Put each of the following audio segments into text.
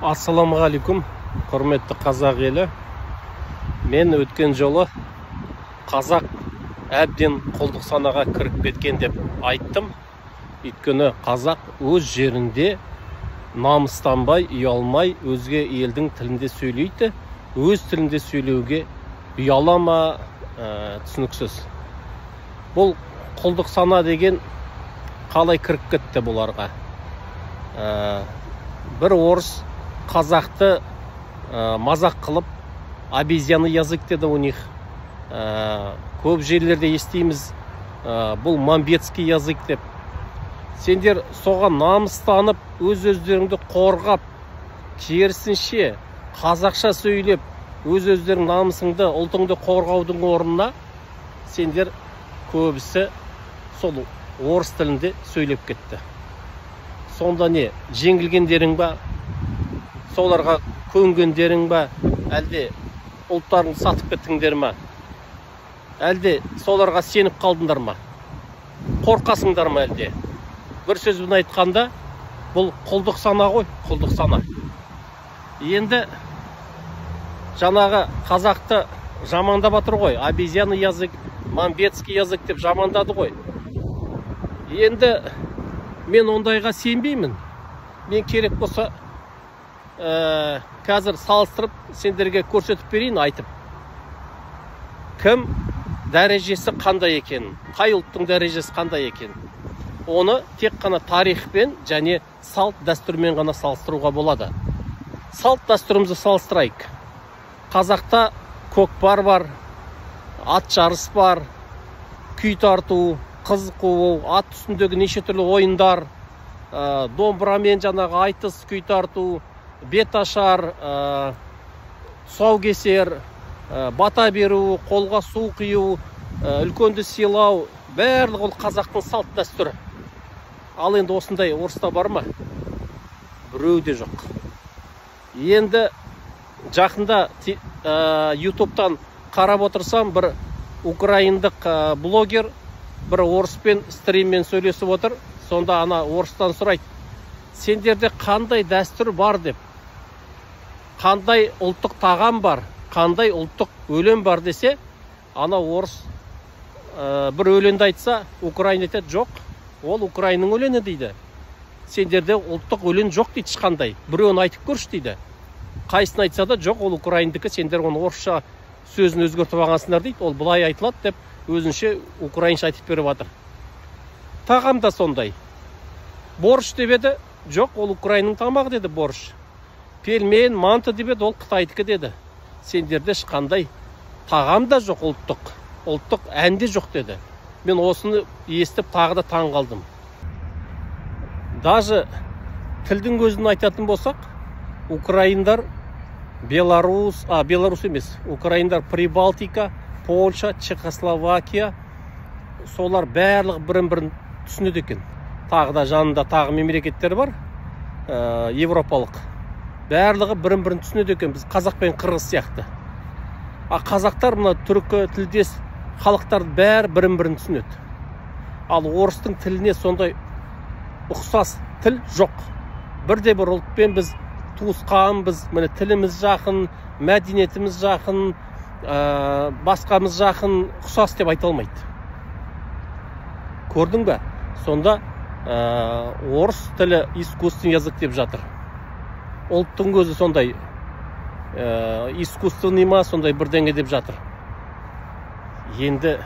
Ассалаумағалейкум, құрметті қазақ елі. Мен өткен жолы қазақ әбден құлдық санаға кіріп кеткен деп айттым. Өйткені қазақ өз жерінде намыстанбай, ұялмай өзге елдің тілінде сөйлейді. Өз тілінде сөйлеуге ұяла ма, түсініксіз. Бұл құлдық сана деген қалай кіріп кетті бұларға? Бір орыс қазақты мазақ қылып, обезьяны язык деді у них. Көп жерлерде естиміз, бұл мамбетский язык деп. Сендер соған намыстанып, өз өздеріңді қорғап, керісінше қазақша сөйлеп, өз өздерің намысыңды, ұлтыңды қорғаудың орнына сендер көбісі сол орыс тілінде сөйлеп кетті. Сонда не, жеңілгендерің ба? Соларға көнгендерің ба? Әлде ұлттарыңды сатып кеттіңдер ма? Әлде соларға сеніп қалдыңдар ма? Қорқасыңдар ма әлде? Бір сөзбен айтқанда, бұл құлдық сана ғой, құлдық сана. Енді жаңағы қазақты жамандап жатыр ғой, обезьяны язык, мамбетский язык деп жамандады ғой. Енді мен ондайға сенбеймін. Мен керек болса, қазір салыстырып сендерге көрсетіп берейін, айтып. Кім дәрежесі қандай екенін, қай ұлттың дәрежесі қандай екенін. Оны тек қана тарихпен және салт дәстүрмен ғана салыстыруға болады. Салт дәстүрімізді салыстырайық. Қазақта көкпар бар, ат жарыс бар, күй тарту, қыз қуу, ат үстіндегі неше түрлі ойындар, домбырамен жаңағы айтыс, күй тарту, бет ашар, тұсаукесер, бата беру, қолға су құю, үлкенді сыйлау, барлығы ол қазақтың салт дәстүрі. Ал енді осындай орыста бар ма? Біреу де жоқ. Енді жақында ютубтан қарап отырсам, бір украиндық блогер бір орыспен стриммен сөйлесіп отыр. Сонда ана орыстан сұрайды, сендерде қандай дәстүр бар деп, қандай ұлттық тағам бар, қандай ұлттық өлең бар десе, ана орыс бір өлеңді айтса, украин айтады, жоқ, ол украинның өлеңі дейді. Сендерде ұлттық өлең жоқ дейді ешқандай, біреуін айтып көрші дейді. Қайсысын айтса да, жоқ, ол украиндікі, сендер оны орысша сөзін өзгертіп алғансыңдар дейді, ол былай айтылады деп өзінше украинша айтып беріп жатыр. Тағам да сондай. Борщ деп еді, жоқ, ол украинның тамағы деді борщ. Пельмен, манты деп еді, ол қытайдікі деді. Сендерде ешқандай тағам да жоқ ұлттық, ұлттық ән де жоқ деді. Мен осыны естіп тағы да таң қалдым. Даже тілдің өзін айтатын болсақ, украиндар Беларусь, Беларусь емес, украиндар Прибалтика, Польша, Чехословакия, солар барлығы бірін-бірін түсінеді екен. Тағы да жанында тағы мемлекеттер бар, европалық. Барлығы бірін-бірін түсінеді екен, біз қазақ пен қырғыз сияқты. А қазақтар мына түркі тілдес халықтар бәрі бірін-бірін түсінеді. Ал орыстың тіліне сондай ұқсас тіл жоқ. Бірде бір ұлтпен біз туысқанбыз, міне тіліміз жақын, мәдениетіміз жақын, басқамыз жақын, ұқсас деп айта алмайды. Көрдің бе? Сонда орыс тілі искусственный язык деп жатыр. Ұлттың көзі сондай искусственный ма, сондай бірдеңе деп жатыр. Енді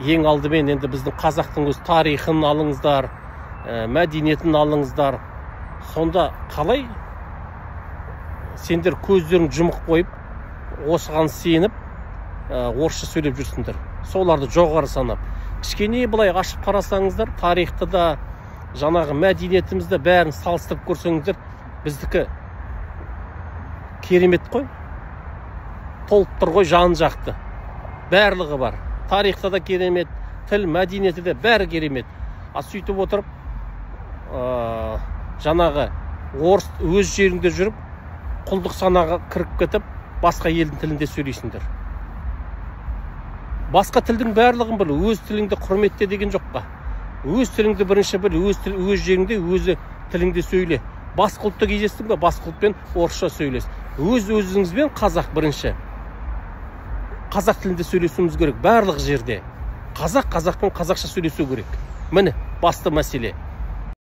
ең алдымен енді біздің қазақтың өз тарихын алыңыздар, мәдениетін алыңыздар. Сонда қалай сендер көздерін жұмық қойып, осыған сеніп, орысша сөйлеп жүрсіңдер? Соларды жоғары санап. Кішкене былай ашып қарасаңыздар, тарихты да, жаңағы мәдениетімізді бәрін салыстырып көрсеңіздер, біздікі керемет қой. Толып тұр ғой жан жақты. Барлығы бар. Тарихта да керемет, тіл, мәдениеті де бәрі керемет. А сөйтіп отырып, жаңағы орыс өз жеріңде жүріп, құлдық санаға кіріп кетіп, басқа елдің тілінде сөйлейсіңдер. Басқа тілдің барлығын біл, өз тіліңді құрметте деген жоқ па? Өз тіліңді бірінші біл, өз жеріңде, өзі тіліңде сөйле. Басқа ұлтты кездестің бе, басқа ұлтпен орысша сөйлес. Өз өзіңізбен қазақ бірінші қазақ тілінде сөйлесуіміз керек. Барлық жерде қазақ қазақпен қазақша сөйлесу керек. Міне, басты мәселе.